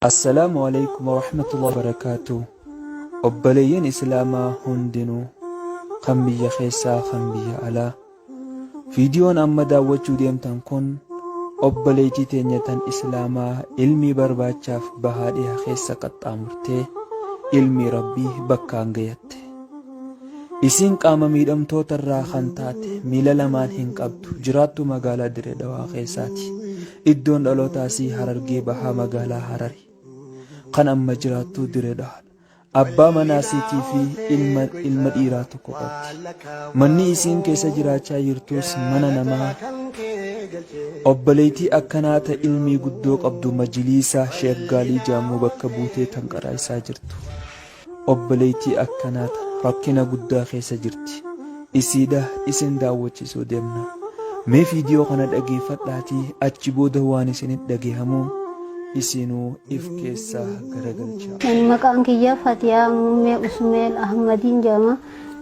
Assalaamu Aleykum Warahmatullahi Wabarakaatuh Obboleeyyan Islaamaa hundinuu kan biyya keessaa kan biyya alaa Viidiyoon amma daawwachuu deemtan kun obboleettii teenya tan Islaamaa ilmii barbaachaaf bahaa dhiha keessa qaxxaamurtee ilmii Rabbii bakkaan gayatte. Isiin qaama miidhamtoota irraa kan taate miila lamaan hin qabdu jiraattuu magaalaa Dirree Dhawaa keessaati. Iddoon dhalootaa isii Harargee Bahaa magaalaa Harari. Kan amma jiraattuu Dirree Dhawaadha. Abbaa manaa isiitii fi ilma ilma dhiiraa tokko qabdi. Manni isiin keessa jiraachaa jirtus mana namaa Obboleeytii akkanaa ta ilmii guddoo qabdu majiliisa Sheekh Gaalii Jaamuu bakka buutee tan qaraa'isaa jirtu. Obboleeytii akkanaa tana rakkina guddaa keessa jirti. Isiidha isin daawwachisuu deemna. Mee fiidiyoo kana dhageeffadhaatii achi booda waan isinit dhageehamu isinuu if keessa garagalchaa. Ani maqaan kiyya Fatiyaa Muummee Usmeel Ahmadiin jedhama.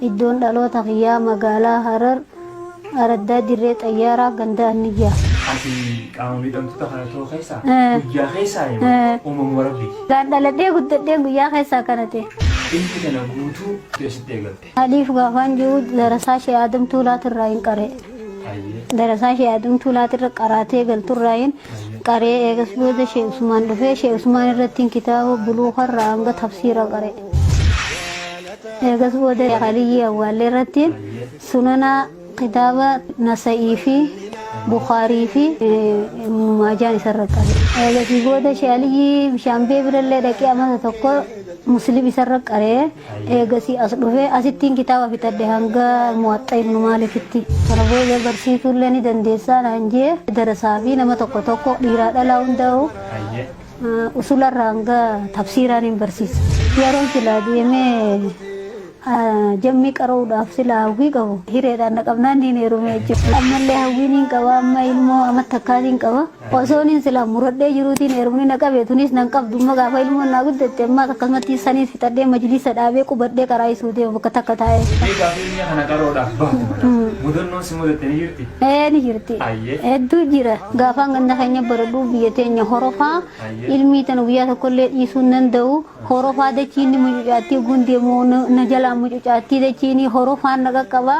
Iddoon dhaloota kiyyaa magaalaa Harar, araddaa Dirree Xayyaaraa, ganda Anniyyaa. Ati qaama miidhamtoota kana ta'uu keessaa guyyaa keessaa uumamuma Rabbiiti. Gaan dhaladhee guddadheen guyyaa keessaa kana ta'e. Ilmi kana guutuu eessatti eegalte? Aliif gaafaan jiru darasaa shee Aadam Tuulaatirraa hin qaree. Darasaa shee Aadam Tuulaatirra qaraatee galturraa hin qaree eegas booda shee Usmaan dhufee shee Usmaan irratti kitaaba buluukarraa hanga tafsiira qaree. Eegas booda Aliyyii Awwaallee irratti sunana kitaaba Nasa'ii fi Bukhaarii fi Ibnu Maajaan isarra qare. Eegasii booda Shee Aliyyii Bishaanbee birallee dhaqee amata tokko Muslim isarra qaree eegasii as dhufee asittiin kitaaba fixadhe hanga Muwaxxa Ibnu Maalikitti. Kana booda barsiisuullee ni dandeessaa naan jee darasaa fi nama tokko tokko dhiiraa dhalaa hundaa'u Usularraa hanga tafsiiraa nin barsiisa. Yeroon silaa deemee jammii qara'uudhaaf silaa hawwii qabu hireedhaan na qabnaan niin heerume jechuudha. Ammallee hawwii niin qaba amma ilmoo amma takkaatiin qaba. Osoo niin silaa muradhee jiruutiin heerumni na qabe tunis nan qabdu amma gaafa ilmoon naa guddatte ammaas akkasumatti saniis fixadhee majlisa dhaabee qubadhee qaraa'isuu deema bakka takka taa'ee. Mee gaafa ilmii kana qara'uudhaaf baatu kana mudannoon si mudatte ni jirti? Ee ni jirti. Ayyee. Hedduu jira. Gaafaan ganda keenya baradhuu biyya teenya horofaa ilmii tana guyyaa tokkollee dhiisuu hin danda'u. Horofaa dachiin ni mucucaattii hogguu deemu na jalaa mucucaattii dachiin horofaan na qaqqaba.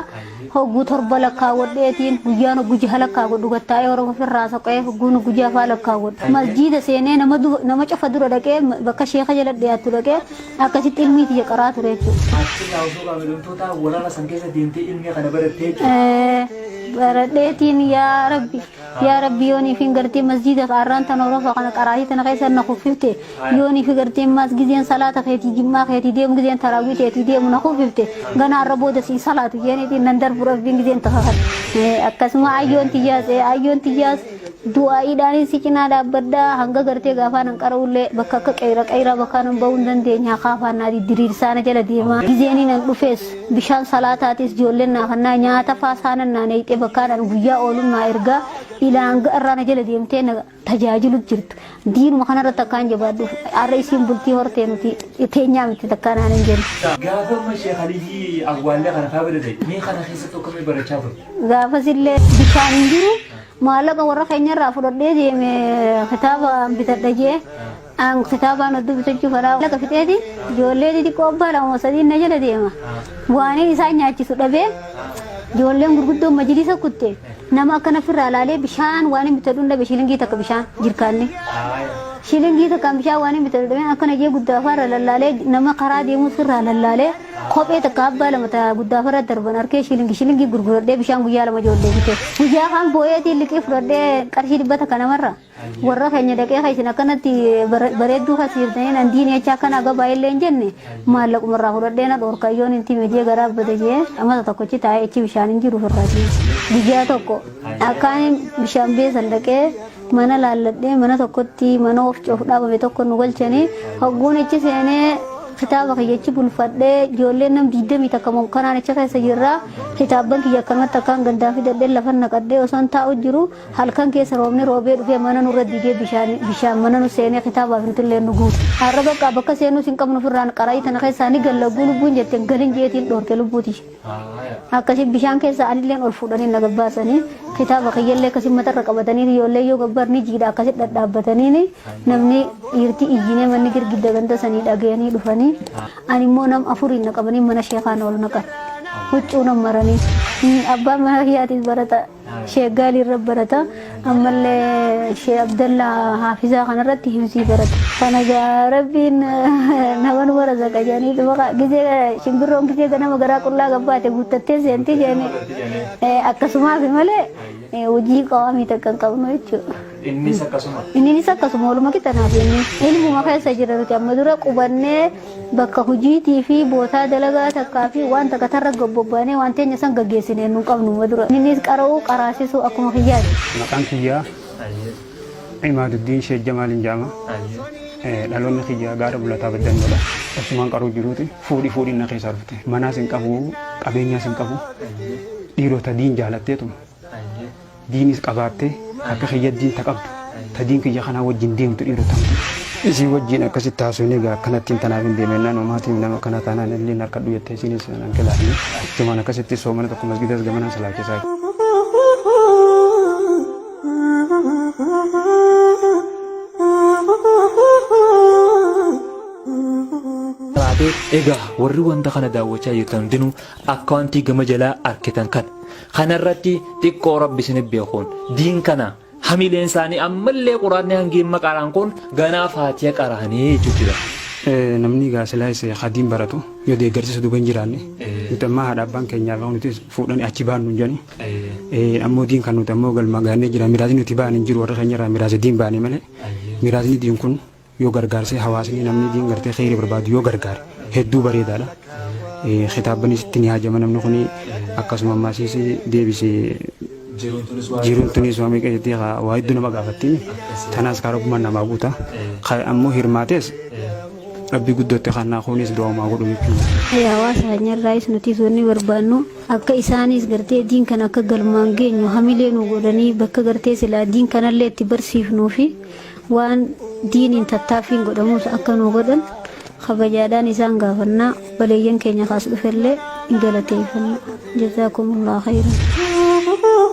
Hogguu torba lakkaawwadheetiin guyyaan hogguu jaha lakkaawwadhu gattaa'ee horofa ofirraa soqee hogguun hogguu jaha faa lakkaawwadhu. Masjiida seenee nama nama cufa dura dhaqee bakka sheeka jala dhiyaattu dhaqee akkasitti ilmii tiyya qaraa ture jechuudha. Achirraa osoo qaamidhamtoota waraana san keessa deemtee ilmii kana barattee jechuudha. Baradheetiin yaa Rabbi yaa Rabbi yoonii fi gartee masjiida arraan tana horofa kana qaraatii tana keessa na kuffifte yoonii fi gartee maas gizeen salaata keetii jimmaa keetii deemu gizeen taraawii keetii deemu na kuffifte gana arra booda siin salaatu jeeniitiin nan darbu Rabbiin gizeen takakadhe akkasuma ayyoon tiyyaas ayyoon tiyyaas Du'aa'iidhaanin si cinaa dhaabbadha hanga gartee gaafaa nan qara'ullee bakka akka qeeyra qeeyraa bakkaa nan ba'uu hin dandeenye haqaa afaan naa diddiriirsaa na jala deemaa gizeenii nan dhufees bishaan salaataatis ijoolleen naa kannaa nyaata faa saanan naa neeyxee bakkaan an guyyaa oolun naa ergaa ilaa hanga irraa na jala deemtee na tajaajilu jirtu diinuma kanarratti akkaan jabaadhuuf har'a isiin bultii hortee nuti teenyaa miti takkaa naan hin jennu. Gaafa amma Sheekh Aliyyii Awwaallee kana faa bira ta'e mee kana keessatti akkamii barachaa turte? Gaafasillee bishaan hin jiru Maallaqa warra keenyarraa fudhadhee deeme kitaaba bitadha jee an kitaabaan hedduu bitachuu fedhaa maallaqa fixeeti ijoollee xixiqqoo abbaa lama sadiin na jala deema waaniin isaan nyaachisu dhabee ijoolleen gurguddoon majlisa kutte nama akkana firraa laalee bishaan waan hin bitadhu dhabe shilingii takka bishaan jirkaanne shilingii takkaan bishaan waan hin bitadhu dhabeen akkana jee guddaa afaarra lallaalee nama karaa deemuu sirraa lallaalee Kophee takka abbaa lama ta guddaafarra darban arkee shilingi shilingii gurguradhee bishaan guyyaa lama ijoollee bite. Guyyaa kaan boo'eetiin liqii fudhadhee qarshii 100 namarra warra keenya dhaqee kan isin akkanatti bareedduu kasiiftanii nan diinii acha akkana gabaa illee hin jenne maallaqumarraa fudhadhee na dhoorka yoon hin time jee garaa bada jee amata tokkochi taa'ee achi bishaan hin jiru ofirraa jee. Guyyaa tokko akkaan bishaan beesan dhaqee mana laalladhee mana tokkotti mana of coof dhaabame tokko nu galchanii hogguun achi seenee. Kitaaba kiyya achi bulfadhee ijoolleen nam 21 moo kanaan achi keessa jirra. Kitaabban kiyya akkanumatti akkaan gandaa fidadhee lafa naqadhee osoon taa'u jiru halkan keessa roobni roobee dhufee mana nurra diigee bishaan bishaan mana nu seenee kitaabaaf nutillee nu guute. Har'a bakka bakka seenuus hin qabnu ofirraan qara'ii tana keessaa ni galla lubbuun jetteen galin jeetiin dhoorke lubbuuti. Akkasi bishaan keessa anilleen ol fuudhanii na gabbaasanii kitaaba kiyyallee akkasi matarra qabatanii ijoollee yoo gabbar ni jiidha akkasi dhadhaabbataniini namni dhiirti iyyinee manni girgidda ganda sanii dhagayanii dhufanii ani immoo nam afuriin na qabanii mana sheekaa na ol naqan huccuu na maranii. Abbaan mana kiyyaatis barata. Sheek Gaalii irra barata. Ammallee Sheek Abdallaa Haafizaa kanarratti hifzii barata. Kana gaa Rabbiin nama numa razaqa jedhanii maqaa gizee shimbirroon gizee ganama garaa qullaa gabbaate guuttattee seenti jedhanii akkasumaafi malee hojii qawaamii takka hin qabnu jechuudha. Innis akkasuma. Inninis akkasuma waluma qixa naaf inni. Ilmuma keessa jira nuti amma dura qubannee bakka hujiitii fi bootaa dalagaa takkaa fi waan takka tarra gabbobbaanee waan teenya san gaggeessinee nu qabnu amma dura. Innis qara'uu qaraasisuu akkuma kiyyaati. Maqaan kiyyaa Imaaduddiin Sheek Jamaaliin jedhama. Dhaloonni kiyya gaara bulataa baddannoodha. Osumaan qaruu jiruuti fuudhi fuudhiin na keessaa dhufte. Manaas hin qabu, qabeenyaas hin qabu. Dhiirota diin jaalatteetuma. Diinis qabaattee akka kiyya diin ta qabdu ta diin kiyya kanaa wajjin deemtu dhiirota hamtu. Isii wajjin akkasitti haasofnee egaa akkanattiin tanaaf hin deemennaan homaatiin nama akkana taanaan illee hin harkadhu jettee isiinis nan kilaafne. Achumaan akkasitti soomana tokko masgidas gamanaan salaachisaa. Taatee egaa warri wanta kana daawwachaa jirtan hundinuu akka wanti gama jalaa arkitan kana. Kanarratti xiqqoo Rabbi isin beekuun diin kana hamileen isaanii ammallee quraanni hangi amma qaraan kun ganaa faatiya qaraanii jechuu jira. Namni egaa silaa isa hadiin baratu yoo deeggarsi isa duuba hin jiraanne nuti ammaa haadha abbaan keenyaaf nuti fuudhanii achi baannu hin jedhani. Ammoo diin kan nuti ammoo galma gaannee jira miraasni nuti ba'an hin jiru warra keenya irraa miraasa diin baane malee miraasni diin kun yoo gargaarsee hawaasni namni diin gartee kheyrii barbaadu yoo gargaare hedduu bareedaadha. Kitaabbanis itti ni haajama namni kuni akkasuma ammaasiis deebise jiruun tunis waa meeqa jettee waa hedduu nama gaafattiin tanaas kaa rabbumaan namaa guuta. Ammoo hirmaatees rabbi guddootti kannaa kunis du'aumaa godhu jechuudha. Hawaasa keenyarraayis nutis wanni barbaannu akka isaanis gartee diin kana akka galmaan geenyu hamilee nu godhanii bakka gartee silaa diin kanallee itti barsiifnuu fi waan diiniin tattaaffiin godhamus akka nu godhan kabajaadhaan isaan gaafanna. Obboleeyyan keenya kaas dhufellee hin galateeffanna. Jazaakumullah khayran.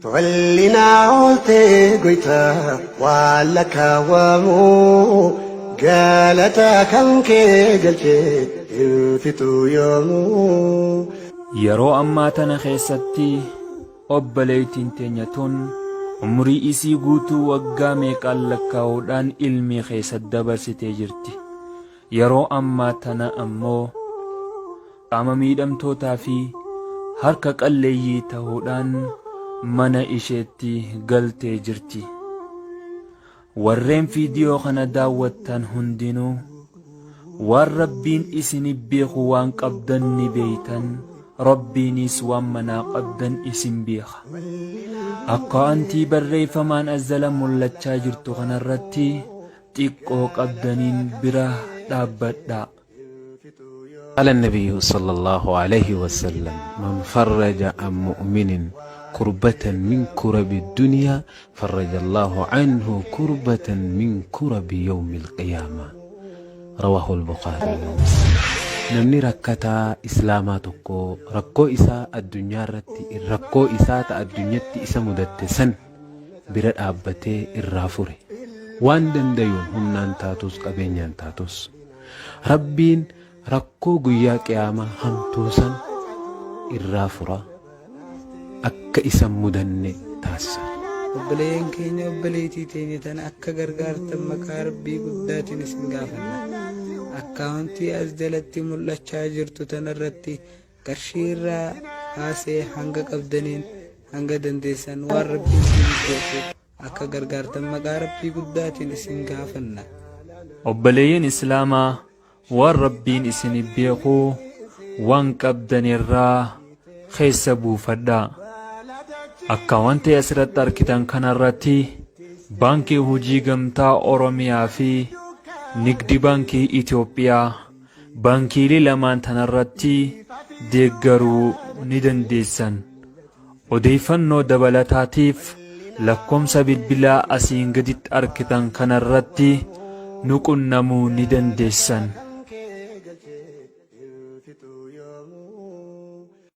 Tolli naa oolte goyta waan lakkaawwamu galata kan kee galchee hin fixu yoomuu. Yeroo ammaa tana keessatti Obboleeytiin teenya tun umrii isii guutuu waggaa meeqaan lakkaa'uudhaan ilmii keessa dabarsitee jirti. Yeroo ammaa tana ammoo qaama miidhamtootaa fi harka qalleeyyii tahuudhaan mana isheetti galtee jirti. Warreen fiidiyoo kana daawwattan hundinuu waan Rabbiin isini beeku waan qabdan ni beeytan, Rabbiiniis waan manaa qabdan isin beeka. Akkawantii barreeyfamaan as jala mullachaa jirtu kanarratti xiqqoo qabdaniin bira dhaabbadhaa. قال النبي صلى الله عليه وسلم من فرج عن مؤمن كربة من كرب الدنيا فرج الله عنه كربة من كرب يوم القيامة رواه البخاري ومسلم Namni rakkataa islaamaa tokko rakkoo isaa addunyaa irratti rakkoo isaa ta addunyatti isa mudatte san bira dhaabbatee irraa fure waan dandayuun humnaan taatus qabeenyaan taatus Rabbiin rakkoo guyyaa qiyaamaa hamtuu san irraa fura, akka isa hin mudanne taasisa. Obboleeyyan keenya obboleeytii teenya tana akka gargaartan maqaa Rabbii guddaatiin isin gaafanna. Akkaawuntii as jalatti mul'achaa jirtu tanarratti qarshii irraa kaasee hanga qabdaniin hanga dandeessan waan Rabbiin isiniif beeku akka gargaartan maqaa Rabbii guddaatiin isin gaafanna. Obboleeyyan Islaamaa waan Rabbiin isin beeku waan qabdanirraa keessa buufadhaa. Akkaawwantii asirratti argitan kanarratti Baankii Hojii Gamtaa Oromiyaa fi Nigdi Baankii Itoophiyaa baankiilee lamaan tanarratti deeggaruu ni dandeessan. Odeeffannoo dabalataatiif lakkoomsa bilbilaa asiin gaditti argitan kanarratti nu qunnamuu ni dandeessan.